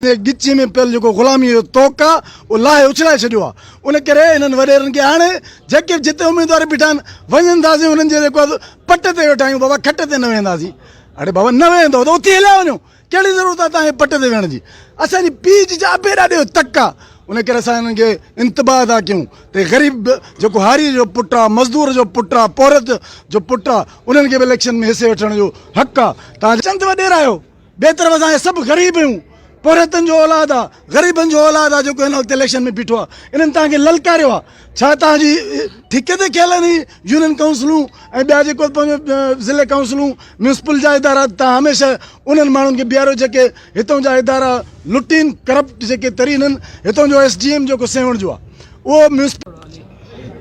جي ڳچيء ۾ پيل جيڪو غلاميء جو طوق آ، اهو لاهي اڇلائي ڇڏيو آ. ان ڪري انهن وڏيرن کي هاڻي جيڪي به جتي اميدوار بيٺا آهن، وڃنداسين انهن جي جيڪو آ سو پٽ تي ويٺا آهيون بابا کٽ تي نه ويهنداسين. اڙي بابا نه ويهندؤ ته اٿي هليا وڃو، ڪهڙي ضرورت آ توهان کي پٽ تي ويهڻ جي. اسان جي پيء جي ابي ڏاڏي جو تڪ آ. ان ڪري اسان انهن کي انتباهه ٿا ڪيون ته غريب جيڪو هاريء جو پٽ آ، مزدور جو پٽ آ، پورهيت جو پٽ آ، انهن کي به اليڪشن ۾ حصي وٺڻ جو حق آ. توهان چند وڏيرا آهيو. ٻئي طرف اسان سڀ غريب آهيون، پورهيتن جو اولاد آ، غريبن جو اولاد آ جيڪو هن وقت اليڪشن ۾ بيٺو آ، انهن توهان کي للڪاريو آ، ڇا توهان جي ٺيڪي تي کنيل آهن هي يونين ڪائونسلون ۽ ٻيا جيڪو پنهنجو ضلعي ڪائونسلون ميونسپل جا ادارا توهان هميشه انهن ماڻهن کي بيهاريو جيڪي هتون جا ادارا لٽين ڪرپٽ جيڪي ترين آهن، هتون جو ايس ڊي ايم جيڪو سيوهڻ جو آ اهو ميونسپل.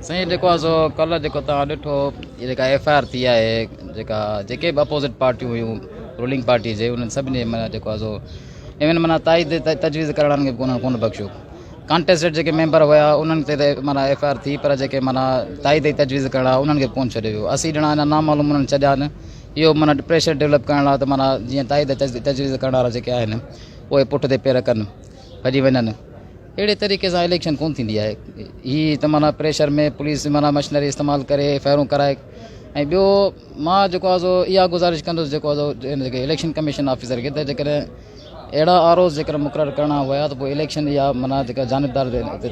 سائين جيڪو آ سو ڪلهه جيڪو توهان ڏٺو هي جيڪا ايف I R ٿي آهي جيڪا جيڪي به اپوزٽ پارٽيون هيون رولنگ پارٽي جي انهن سڀني معنيٰ جيڪو آ سو ايون معنيٰ تائيد تجويز ڪرڻ وارن کي به انهن ڪونه بخشيو ڪانٽيسٽيڊ جيڪي ميمبر هيا انهن تي ته معنيٰ ايف I R ٿي پر جيڪي معنيٰ تائيد جي تجويز ڪرڻ وارا انهن کي به ڪونه ڇڏيو ويو 80 ڄڻا اڃا نامعلوم انهن ڇڏيا آهن اهو معنيٰ پريشر ڊولپ ڪرڻ لاء ته معنيٰ جيئن تائيد تجويز ڪرڻ وارا جيڪي آهن اهي پٺ تي پير ڪن ڀڄي وڃن اهڙي طريقي سان اليڪشن ڪونه ٿيندي آهي هي ته معنيٰ پريشر ۾ پوليس معنيٰ مشنري استعمال ڪري فائرون ڪرائي ۽ ٻيو مان جيڪو آهي سو اها گذارش ڪندس جيڪو آهي سو اليڪشن ڪميشن آفيسر کي ته جيڪڏهن اهڙا آر اوز جيڪڏهن مقرر ڪرڻا هيا ته پوء اليڪشن اها معنيٰ جيڪا جانبدار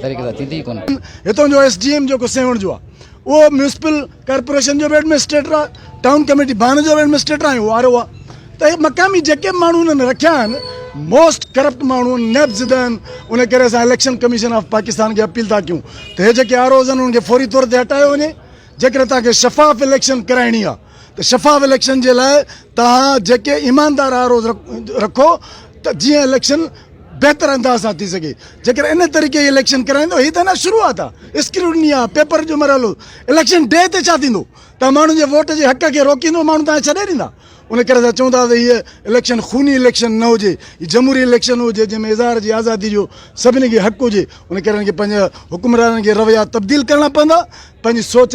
طريقي سان ٿيندي ئي ڪونه. هتان جو ايس ڊي ايم جيڪو سيوهڻ جو آهي اهو ميونسپل ڪارپوريشن جو به ايڊمنسٽريٽر آهي، ٽائون ڪميٽي ڀان جو به ايڊمنسٽريٽر آهي ۽ اهو آر او آهي ته اهي مقامي جيڪي به ماڻهو انهن رکيا آهن موسٽ ڪرپٽ ماڻهو آهن، نيب زده آهن، ان ڪري اسان اليڪشن ڪميشن آف پاڪستان کي اپيل ٿا ڪيون ته هي جيڪي آر اوز آهن انهن کي فوري طور تي هٽايو وڃي، جيڪڏهن توهان کي شفاف اليڪشن ڪرائڻي آهي ته شفاف اليڪشن جي لاء توهان جيڪي ايماندار آر اوز رکو ته جيئن اليڪشن بهتر انداز سان ٿي سگهي جيڪڏهن ان طريقي جي اليڪشن ڪرائيندو هي ته اڃا شروعات آهي اسڪروٽني آهي پيپر جو مرحلو اليڪشن ڊي تي ڇا ٿيندو توهان ماڻهن جي ووٽ جي حق کي روڪيندو ماڻهو توهان کي ڇڏي ڏيندا ان ڪري اسان چئون ٿا ته هيء اليڪشن خوني اليڪشن نه هجي هي جمهوري اليڪشن هجي جنهن ۾ اظهار جي آزادي جو سڀني کي حق هجي ان ڪري هن کي پنهنجي حڪمرانن کي رويا تبديل ڪرڻا پوندا پنهنجي سوچ.